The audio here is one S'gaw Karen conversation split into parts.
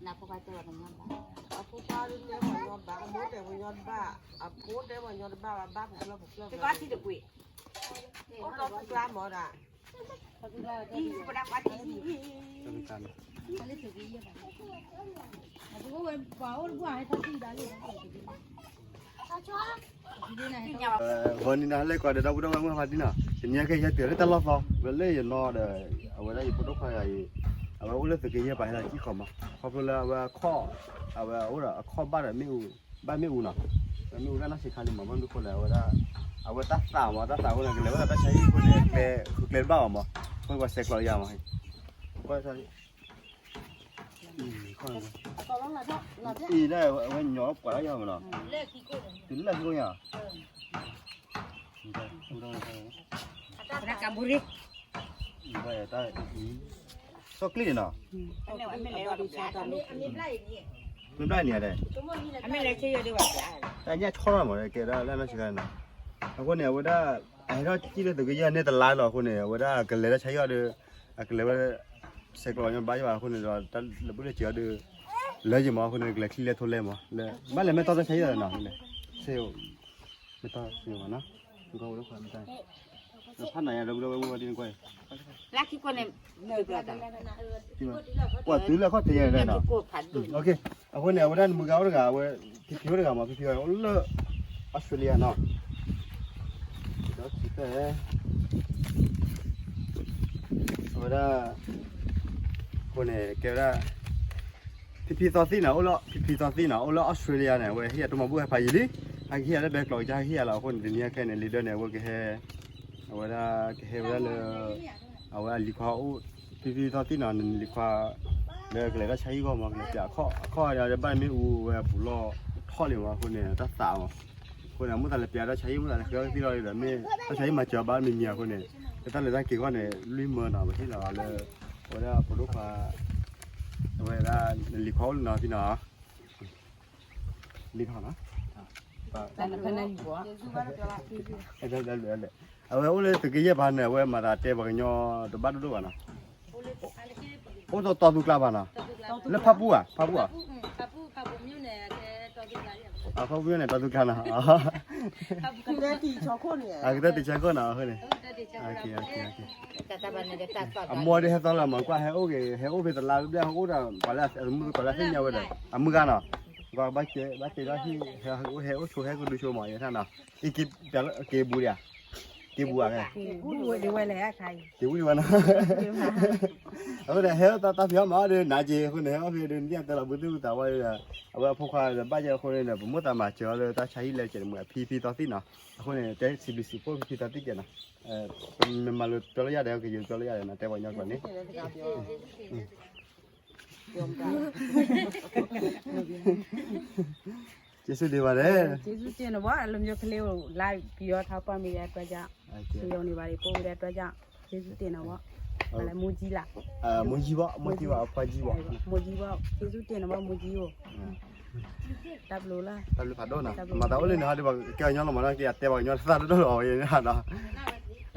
နဖိခွါတဲဝဲပညီတဘၣ်, အဖိခွါတဲပညီတဘၣ်, အမိၢ်တဲပညီတဘၣ်, အဖိတဲပညီတဘၣ်, ဘၣ်ပူၤဖျဲးပူၤဖျဲး, အိၣ်ဒီးပူၤဖျဲးမးဒၣ်, ဂီၤနံၤနၤလၢကွၢ်ဒီးဒီပုၢ်ဒီဝဲၢ်မုၣ်ဖါတံၢ်နီၤ, တနံၤအံၤခဲအံၤဟဲတုၤလၢတၢ်လီၢ်သီ, လၢလၢယနီၢ်ဒီး, အဝဲဒၣ်ယဖိဒိၣ်ခွါယၤအံၤ, အဝဲအိၣ်လၢသုးက့ယဲၢ်ပၤဟဲလီၤကံၢ်ဃီမး, ခီဖျိလၢအဝဲအခီၣ်, အဝဲအိၣ်ဒီးအခီၣ်ဘၣ်ဒီးမ့ၣ်အူ, ဘၣ်မ့ၣ်အူနီၤ, မ့ၣ်အူဒၣ်နီၢ်ဆံးခါလံမး, ဘၣ်မနုၤဃိလဲၣ်, အဝဲဒၣ်, အဝဲတၢ်သးမး, တၢ်သးအဃိန့ၣ် ကလဲၤဝဲဒၣ်တၢ်ဆါဟံၣ်အဃိန့ၣ်, ကျဲဃုကျဲတဘၣ်အီၤမး, အဃိပှၤဆဲးကျိးယၤမး, ကွၢ် အံၤဒၣ်အဝဲညီပှၤလၢယၤမးနီၤ, တုၤလၢခံကိးညါ, စီၤကျံၣ်န့ၣ်နီၤ, မ့ၢ်ဘျါအံၤန့ၣ်ဧါ, တၢ်ညၣ်ဆီထီၣ်မး ကဲဒၣ်လၢနီၢ်ဆံးခါန့ၣ်နီၤ, အဃိန့ၣ် အဝဲဒၣ်, အဟဲထီၣ်ကံၣ်လၢသုးက့ယဲၢ်န့ၣ်တလါလီၤအဃိန့ၣ် အဝဲဒၣ်ကလဲၤတၢ်ဆါဟံၣ်အီၤဒီး, အကလဲၤဝဲ, ဆဲးကျိးညီဘၣ်ယၤဘၣ်အဃိန့ၣ်ဒီး တၢ်လၢပူၤလၢစံးအီၤဒီး, လၢယမးအဃိန့ၣ် ကလဲၤချံလဲၤထိလဲမး, လၢ, ဘၣ်လဲၤမ့ၢ်တီတၢ်ဆါဟံၣ်လီၤနီၤ, မ့ၢ်တီသ့မးနီၤ, ဖးနၤယၤဒီး, လၢခံကွၢ်န့ၣ်, ပှၤတုၤလၢအခီၣ်ထံးယၤဒီးနီၤ, အဃိန့ၣ် အဝဲဒၣ်နမုၢ်ဂၤအိၣ်တဂၤ, အဝဲ, ဖံဖံအိၣ်တဂၤမး, ဖံဖံအိၣ်လၢ, အီစထြ့လယါနီၤ, ဒီးခံဖဲ အဝဲဒၣ်, အဃိန့ၣ် ကဲဝဲဒၣ်, ဖံဖံသီသံၣ်နီၤ, အိၣ်လၢ, ဖံဖံသီသံၣ်နီၤ, အိၣ်လၢအီစထြ့လယါန့ၣ် အဝဲဟ့ၣ်ယၤတမၤဘူၣ်ဟဲဖးယံာ်လံ, ဟဲက့ၤဟ့ၣ်ယၤလၢဘဲကျိးကစၢ်ဟ့ၣ်ယၤလီၤအဃိန့ၣ် တနံၤအခဲအံၤန့ၣ် လံာ်ဒၢန့ၣ် အဝဲကဟဲ, အဝဲဒၣ်ကဟဲဝဲဒၣ်လၢ, အဝဲအလံၤခွါအိၣ်, ဖံဖံသီသံၣ်နီၤ နလံၤခွါ, လၢကလဲၤတၢ်ဆါဟံၣ်ဂီၢ်မး ကလဲၤပျးအခီၣ်, အခီၣ်ဒီးဘၣ်မ့ၢ်အူဝဲအပူၤလီၢ်ထီၣ်လံမး အဃိန့ၣ် တၢ်သးမး, အဃိန့ၣ် မိၣ်သးလဲၤပျးတၢ်ဆါဟံၣ် မိၣ်သးလဲၤဃ့အီၣ်ကသံၣ်လီၤဒီး မ့ၢ်တၢ်ဆါဟံၣ်မၤစၢၤဘၣ်မံၤမံၤအဃိန့ၣ်, လၢတၢ်လဲၤတၢ်က့ၤဂီၢ်န့ၣ် လွံၢ်မၢနီၤ ပဟ့ၣ်လီၤလၢ, အဝဲဒၣ်ဖိဒိၣ်ခွါ, အဝဲဒၣ်နလံၤခွါအိၣ်လၢနီၤသံၣ်နီၤ, လံထီၣ်နီၤ, အဝဲအိၣ်လၢသုးက့ယဲၢ်ပၤန့ၣ် အဝဲမၤသးတဲပှၤကညီတဘၣ်ဒိၣ်ဒိၣ်ဘၣ်နီၤ, အိၣ်တီတီသူကျါဘၣ်နီၤ, လၢဖၣ်ပူၣ်ဧါ, ဖၣ်ပူၣ်ဧါ, ဖၣ်ပူၣ်န့ၣ် တီသူကျါနီၤ, အကတၢၢ်တံာ်ဆၢခိၣ်နီၤအဃိန့ၣ်, အမိၢ်ဒ်ဟဲသီလၢမၤကွၢ် ဟဲအိၣ်က့ၤ ဟဲအိၣ်ဖဲတလါဘျဲၣ် ဟဲအိၣ်ဒီးပှၤလၢအမုၣ်ကီၤလၢသ့ၣ်ညါဝဲဒီး အမုၢ်ဂၤနီၤ, ကွၢ်ဘၣ်ကဲ ဘၣ်ကဲဒီးဟံၣ် ဟဲအိၣ်ဆိ ဟဲကဒုဆိမး ယဲထၣ်နီၤ, အံၤက့ၤပျးလၢက့ၤဘူးဒံးဧါ, က့ၤဘူးဧါ, က့ၤဘူးဒံးဝဲန့ၣ်, အဃိန့ၣ် ဟဲအိၣ်တၢ်ဖံးအီၣ်မၤအီၣ်ဒီး နၤက့ၤအဃိန့ၣ် ဟဲအိၣ်ဖဲဒုးနံၣ်အတဲလီၤ ဘူးသုသးဝဲဒီး အဝဲအဖိခွါဒီးဘၣ်ကဲအဃိန့ၣ် ပမိၢ်သးမၤစၢၤအီၤလၢတၢ်ဆါဟံၣ်လဲကဲးန့ၣ် မ့ၢ်အဖံဖံသီသံၣ်နီၤ, အဃိန့ၣ် တဲစံးဘျုးစံးဖှိၣ်ဖံဖံသီသံၣ်ကဲးနီၤ, မ့ၢ်မၤလိပျီလၢယၤဒီး ကယိၤပျီလၢယၤဒီး နတဲပှၤကညီကျိာ်န့ၣ် ကျေးဇူးတင်ပါတယ်, ကျေးဇူးတင်တယ်ပေါ့ အလိုမျိုးကလေးကို လိုက်ပြီးတော့ ထောက်ပံ့ပေးတဲ့အတွက်ကြောင့် ကျေးဇူးတင်ပါတယ် ပို့ပေးတဲ့အတွက်ကြောင့် ကျေးဇူးတင်တယ်ပေါ့ ဘာလဲ မိုးကြီးလား မိုးကြီးပေါ့ မိုးကြီးပါ အဖွားကြီးပေါ့ မိုးကြီးပေါ့ ကျေးဇူးတင်တယ်ပေါ့ မိုးကြီးကို တပ်လို့လား တပ်လို့ဖတ်တော့နော် တပ်လို့ မတားအိုးလေးနော် ဒီဘကဲညောလမနော် ကဲတဲပါညောသးတော့တော့နော်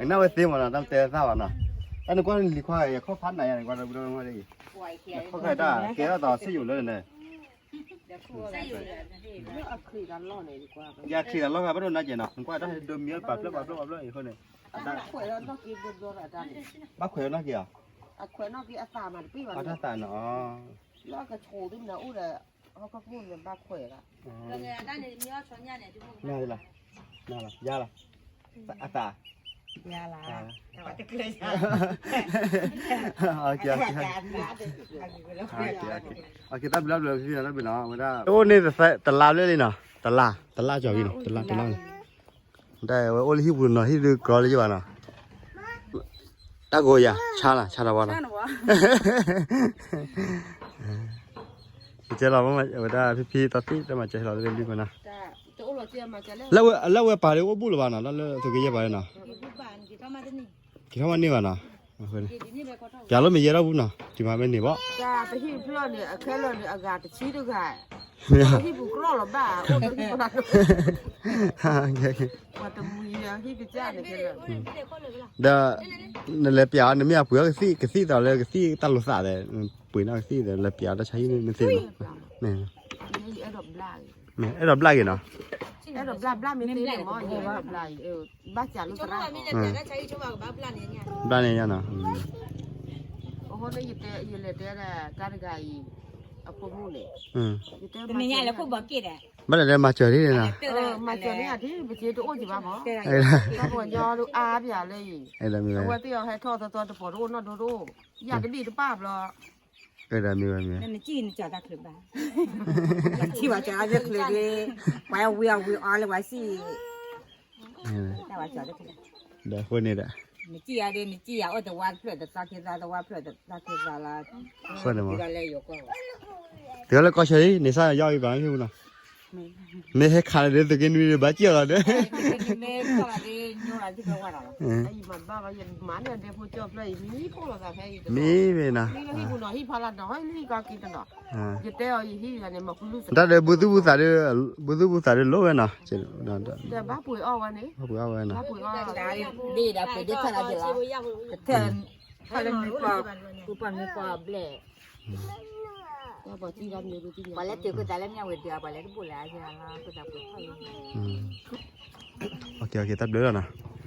အနဝဲသေးမနော် တတဲသးပါနော် တနကွာလီခွာရခောဖတ်နိုင်ရကွာတော့ဘုရားမလေး ခောခါတာကဲတော့စီယူလို့နေ အခရံာ်တလော့န့ၣ်ကွာ ယခရံာ်တလော့ကဘၣ်ဒိၣ်နာ်ကဲနော် ကွၢ်တၢ်ဒိမီပာ်ဖျိပာ်ဖျိပာ်ဖျိအံၤဃိန့ၣ် ဘၣ်ခွဲးနီၢ်က့ၤအီၤ အခွဲးနီၢ်က့ၤအသးမးတပ့ၢ်ဘၣ် အတၢ်သးနော် လၢကဆိးသ့ၣ်မနုၤအိၣ်ဒီး ဟီၣ်ခိၣ်ဖှိၣ်န့ၣ်ဘၣ်ခွဲးလီၤ ယါလီၤ အသး ယါလီၤ အက့အက့ အက့တၢ်ဘျုးဘျုးဖံဖံ တၢ်ဘျုးနီၤ ဝဲဒၣ် အိၣ်န့ၣ်တလါဘျဲၣ်လံနီၤ တလါ တလါကီၤဝံၤနီၤ တလါ တလါ တၢ်ဝဲအိၣ်လၢဟံၣ်ပူၤနီၤ ဟံၣ်ဒုးကြီလၢယဘၣ်နီၤ တၢ်ကိးယၤ ဆါလီၤ ဆါလီၤဝဲနီၤ ကဲလီၤ ဝဲဒၣ်ဖံဖံသီသံၣ် တၢ်မၤစၢၤဟဲလီၤလၢလံမနီၤ လၢဝဲပာ်လၢအိၣ်ဘူးလၢၤဘၣ်နီၤ လၢလၢသုးက့ယဲၢ်ပာ်လၢနီၤ က့ၤထီၣ်မးန့ၢ်ဘၣ်နီၤ ပျးလီၤမ့ၢ်ယဲၢ်ထီၣ်ဘူးနီၤ တံၤမၤမ့ၢ်န့ၢ်ဘၣ် တၢ်ပဟံၣ်ဖျၢၣ်န့ၣ် အခဲလၢာ်န့ၣ် အဂၤတဆံတဂၤ ဟံၣ်ပူၤကြီလီၤဘၣ်, ပှၤတမှံၤဟံၣ်ကစၢ်န့ၣ်, ဒီး နလဲၤပျးအီၤ နမ့ၢ်အပှ့ၤအီၤကသံၣ် ကသံၣ်သးလၢကသံၣ်တၢ်လိာ်သးဒီး ပှ့ၤနီၣ်ကသံၣ်ဒီး လဲၤပျးအီၤတၢ်ဆါဟံၣ်မ့ၢ်သ့လီၤ, အဲၣ်ဒိးဘျၣ်က့ၤနီၤ, အဲၣ်ဒိးဘျၣ်မ့ၢ်သ့န့ၣ်မ့ၢ် ဘျၣ်, ဘၣ်စးလိာ်သရၣ်, ဘျၣ်န့ၣ်ညါနီၤ, အဃိန့ၣ် ယလဲၤတဲဒၣ်တၢ်တဂၤအံၤ အဖိမုၣ်န့ၣ်, တနံၤညါလဲၤခိၣ်ဘီက့ၣ်ဒီး, ဘၣ်လဲၤတဲမၤစၢၤဒ်န့ၣ်နီၤ, မၤစၢၤန့ၣ် အဒ်ပစ့တအိၣ်က့ၤဘၣ်မး, တၢ်ပှၤကညီဒိၣ်အါပၠးလၢအံၤ, အဝဲသ့ၣ်အီၤဟဲထီၣ်သီသီတပိာ်တအိၣ်နီၢ်ဒိၣ်တအိၣ်, ယတဘ့ၣ်တပၣ်ဘျီ, အဲၣ်ဒိးမ့ၢ်ဝဲမ့ၢ်, နစံၣ်နကၠီတၢ်ချၢဘၣ်, နစံၣ်ဝဲကၠီတၢ်ချၢဒ်, ပှၤဝံၤအီၤဝံၤအီၤလၢပှၤစံၣ် ဒီးအဃိန့ၣ်ဒီး, နစံၣ်ယၤဒ် နစံၣ်ယၤအိၣ်တဝါတဖျၢၣ်တသီခံသီ တဝါဖျၢၣ်တသီခံသီလီၤ, အဃိန့ၣ်မး, တုၤလၢကီၢ်ဆၢအံၤ န့ၣ်စၢ်ယီၤအံၤဘၣ်မ့ၢ်ဖုၣ်နီၤ, မ့ၢ်ဟဲခးလၢဒ်သုးက့နွံဒ်ဘၣ်စံၣ်အီၤလီၤဒီး, မ့ၢ်မ့ၢ်နီၤ, တၢ်ဒီးဘူသူၣ်ဘူသးဒီး ဘူသူၣ်ဘူသးဒီးလိၣ်ဝဲနီၤ, ဘၣ်ပှ့ၤအီၣ်ဝဲန့ၣ်, ဘၣ်ပှ့ၤအီၣ်ဝဲနီၤ, ဒ်ဒၣ်ပှ့ၤဒ်ထီၣ်လီၤက့ၤလီၤ, ကထၢၣ်, ထီၣ်လၢမ့ၢ်ပှၤ, ပှၤမ့ၢ်ပှၤဘျဲၣ်, ပှၤလဲၤတုၤဃုသးလၢမ့ၢ်ဝဲဒၣ် ပှၤလဲၤတဘူၣ်လၢအယၤလီၤ ဃုသးပှ့ၤထီၣ်လီၤ, တၢ်ဘျုးလီၤနီၤ